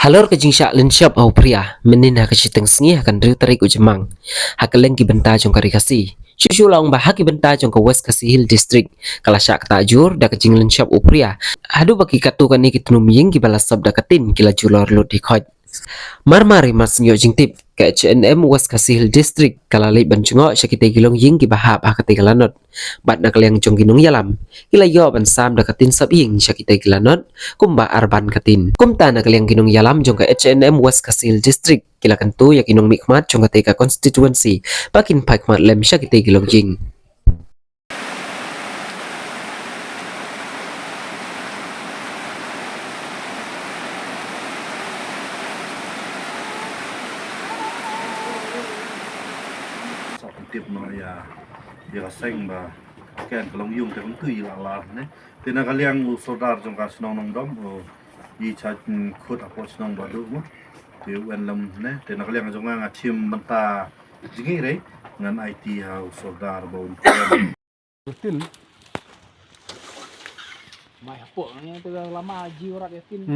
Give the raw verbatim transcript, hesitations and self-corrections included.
Halor ka jingshah lynshop ha u Phria mynhynnin ha ka shiteng sngi ha ka hynriew tarik u Jymmang, ha kylleng ki bynta jong ka Ri Khasi, shuh shuh la ong ba ha ki bynta jong ka West Khasi Hills District ka la shah ktah jur da ka jinglynshop u Phria, haduh ba ki katto katne ki tnum ïing kiba la sop da ka tin ki la julor lut hi khoit. Mar mar, mar sngewthuh jingtip, ka H A N M West Khasi Hills District ka la leit ban jngoh sha kitei ki longïing kiba hap ha katei ka lanot. Bad na ka liang jong ki nongïalam, ki la ïoh ban sam da ka tin sop ïing sha kitei ki lanot kumba arban ka tin. Kumta na ka liang ki nongïalam jong ka H A N M West Khasi Hills District ki la kyntu ïa ki nongmihkhmat jong katei ka constituency ba kin phai khmat lem sha kitei ki longïing. Sa pyntip noh ïa, ïa ka seng ba ken ka longïing te kumtu i la lar ne. Te na ka liang u sordar jong ka shnong Nongdom, u i cha khut hapoh shnong Badu mo. Te u en lem ne. Te na ka liang jong nga, nga chim bynta jngi re, ngan aiti ha u sordar ba un. Tin. Mai hapoh ne te lama ji urat ïa tin.